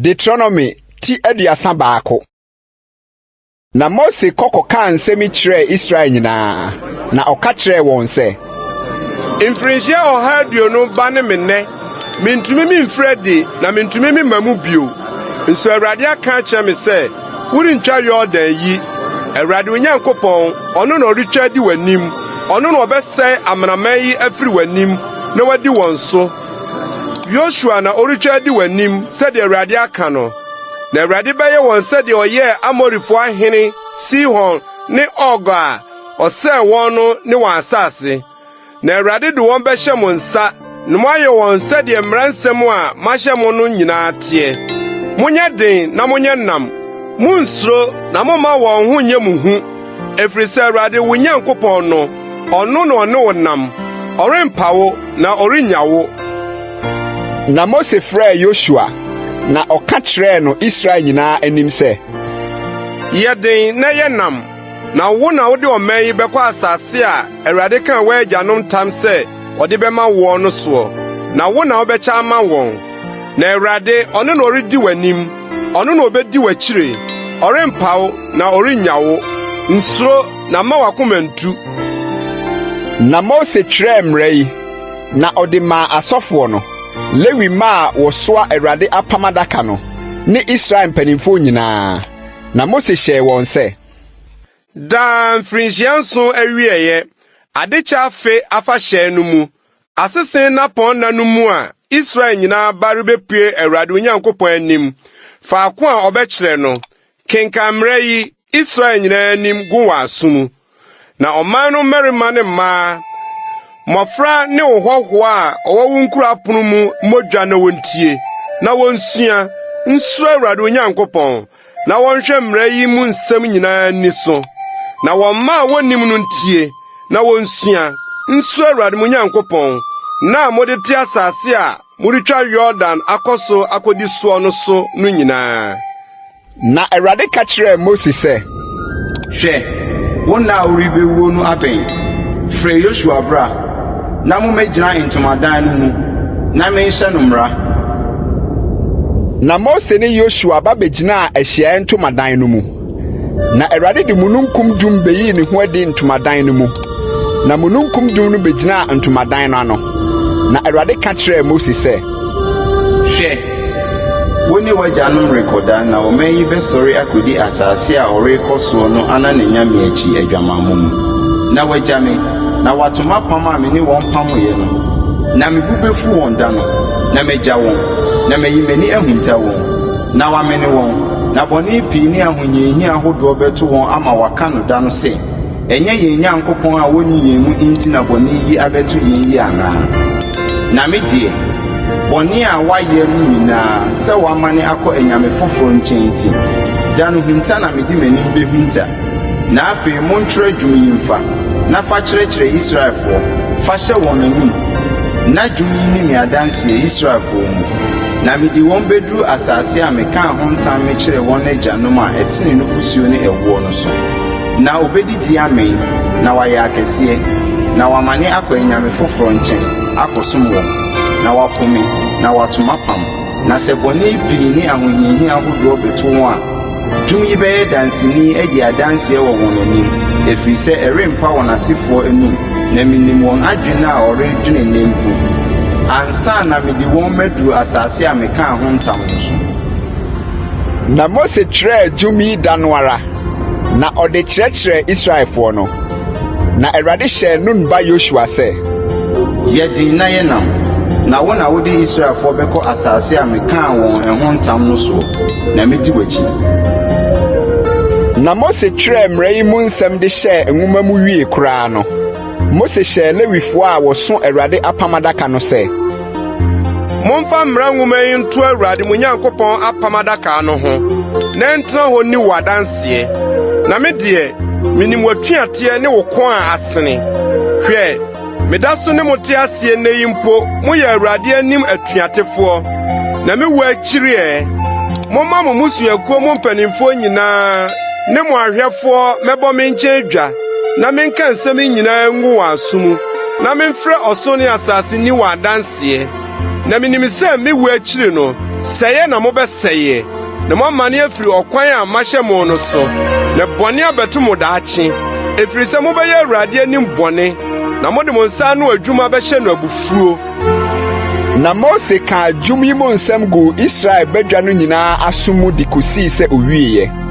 Deuteronomy ti 31. Na Mose kɔ kɔkaa nsɛm yi kyerɛɛ Israel nyinaa, na ɔka kyerɛɛ wɔn sɛ. Mfirinhyia 120 ba ne me nnɛ, mintumi mimfiri adi na mintumi memma mu bio. Nso Awurade aka akyerɛ me sɛ, Worentwa Yordan yi. Awurade wo Nyankopɔn, ɔno na ɔretwa adi w'anim, ɔno na ɔbɛsɛe amanaman yi afiri w'anim na wadi wɔn so. Yosua na ɔretwa adi w'anim sɛdeɛ Awurade aka no. Na Awurade bɛyɛ wɔn sɛdeɛ ɔyɛɛ Amorifo ahene Sihon ne Og a ɔsɛee wɔn no ne wɔn asase. Na Awurade de wɔn bɛhyɛ mo nsa na moayɛ wɔn sɛdeɛ mmara nsɛm a mahyɛ mo no nyinaa teɛ. Monyɛ den na monyɛ nnam. Munnsuro na momma wɔn ho nnyɛ mo hu, ɛfiri sɛ Awurade wo Nyankopɔn no, ɔno na ɔne wo nam. Ɔrempa wo na ɔrennya wo. Na Mose frɛɛ Yosua, na ɔka kyerɛɛ no Israel nyinaa anim sɛ. Yɛ den na yɛ nnam, na wo na wode ɔman yi bɛkɔ asase a Awurade kaa wɔn agyanom ntam sɛ ɔde bɛma woɔ no soɔ, na wo na wobɛkyɛ ama wɔn. Na Awurade, ɔno na ɔredi w'anim, ɔno na obedi w'akyire, ɔrempa wo na ɔrennya wo. Nsuro na mma w'akoma ntu. Na Mose twerɛɛ mmara yi, na ɔde maa asɔfoɔ no, Lewi mma a wɔsoa Awurade apam adaka no, ne Israel mpanimfoɔ nyinaa. Na Mose hyɛɛ wɔn sɛ. Daa mfirinhyia nson awieeɛ, adekyɛ afe afahyɛ no mu, asese nnapɔnna no mu a Israel nyinaa ba rebepue Awurade Onyankopɔn anim, faako a ɔbɛkyerɛ no, kenkan mmara yi Israel nyinaa anim gu wɔn aso mu. Na ɔman no mmarima ne mmaa, mmɔfra ne wo hɔhoɔ a ɔwɔ wo nkuro apono mu mmɔ dwa na wontie, na wonsua, nsuro Awurade Onyankopɔn, na wɔnhwɛ mmara yi mu nsɛm nyinaa nni so. Na wɔn mma a wonnim no ntie, na wonsua, nsuro Awurade mo Nyankopɔn, nna a mode te asase a moretwa Yordan akɔ so akodi soɔ no so no nyinaa. Na Awurade ka kyerɛɛ Mose sɛ. Hwɛ, wo nna a worebewuo no abɛn. Frɛ Yosua bra, na mommɛgyina ntomadan no mu, na menhyɛ no mmara. Na Mose ne Yosua ba begyinaa ahyiae ntomadan no mu. Na Awurade de mununkum dum beyii ne ho adi ntomadan no mu, na mununkum dum no begyinaa ntomadan no ano. Na Awurade ka kyerɛɛ Mose sɛ. Hwɛ, wo ne w'agyanom rekɔda na ɔman yi bɛsɔre akodi asase a ɔrekɔ soɔ no anananyame akyi adwamammɔ mu, na wɔagya me, na wɔato m'apam a me ne wɔn pameeɛ no. Na me bo bɛfu wɔn da no, na magya wɔn, na mayi m'ani ahunta wɔn, na wɔamene wɔn, na bɔne pii ne ahohiahia ahodoɔ bɛto wɔn ama wɔaka no da no sɛ, Ɛnyɛ yɛn Nyankopɔn a ɔnni yɛn mu nti na bɔne yi abɛto yɛn yi anaa? Na me deɛ, bɔne a wɔayɛ no nyinaa sɛ wɔamane akɔ anyame foforɔ nkyɛn nti, da no hunta na mede m'anim bɛhunta. Na afei montwerɛ dwom yi mfa, na fa kyerɛkyerɛ Israelfoɔ, fa hyɛ wɔn anom, na dwom yi nni me adanseɛ Israelfoɔ mu. Na mede wɔn bɛduru asase a mekaa ho ntam mekyerɛɛ wɔn agyanom a ɛsene nufosuo ne ɛwoɔ no so. Na obedidi amee, na wayɛ akɛseɛ, na wamane akɔ anyame foforɔ nkyɛn akɔsom wɔn, na wapo me, na wato m'apam. Na sɛ bɔne pii ne ahohiahia ahodoɔ bɛto wɔn a, dwom yi bɛyɛ danseni adi adanseɛ wɔ wɔn anim, ɛfiri sɛ ɛrempa wɔn asefoɔ anom, na menim wɔn adwene a wɔredwene nnɛ mpo, ansa na mede wɔn maduru asase a mekaa ho ntam no so. Na Mose twerɛɛ dwom yi da no ara, na ɔde kyerɛkyerɛɛ Israelfoɔ no. Na Awurade hyɛɛ Nun ba Yosua sɛ. Yɛ den na yɛ nnam, na wo na wode Israelfoɔ bɛkɔ asase a mekaa wɔn ɛho ntam no soɔ, na mɛdi w'akyi. Na Mose twerɛɛ mmara yi mu nsɛm de hyɛɛ nwoma mu wiee koraa no, Mose hyɛɛ Lewifoɔ a wɔso Awurade apam adaka no sɛ. Momfa mmara nwoma yi nto Awurade mo Nyankopɔn apam adaka no ho, na ɛntena hɔ nni wo adanseɛ. Na me deɛ, minim w'atuateɛ ne wo kɔn a asene. Hwɛ, meda so ne mo te aseɛ nnɛ yi mpo moyɛ Awurade anim atuatefoɔ. Na me wu akyiri ɛ, momma mo mmusuakuo mu mpanimfoɔ nyinaa ne mo ahwɛfoɔ mmɛbɔ me nkyɛn dwa, na menka nsɛm yi nyinaa ngu wɔn aso mu. Na memfrɛ ɔsoro ne asase nni wɔn adanseɛ. Na minim sɛ me wu akyiri no, Sɛeɛ na mobɛsɛeɛ, na moamane afiri ɔkwan a mahyɛ mo no so, na bɔne abɛto mo daakye, ɛfiri sɛ mobɛyɛ Awurade anim bɔne, na mode mo nsa ano adwuma bɛhyɛ no abufuo. Na Mose kaa dwom yi mu nsɛm guu Israel badwa no nyinaa aso mu de kosii sɛ owieeɛ.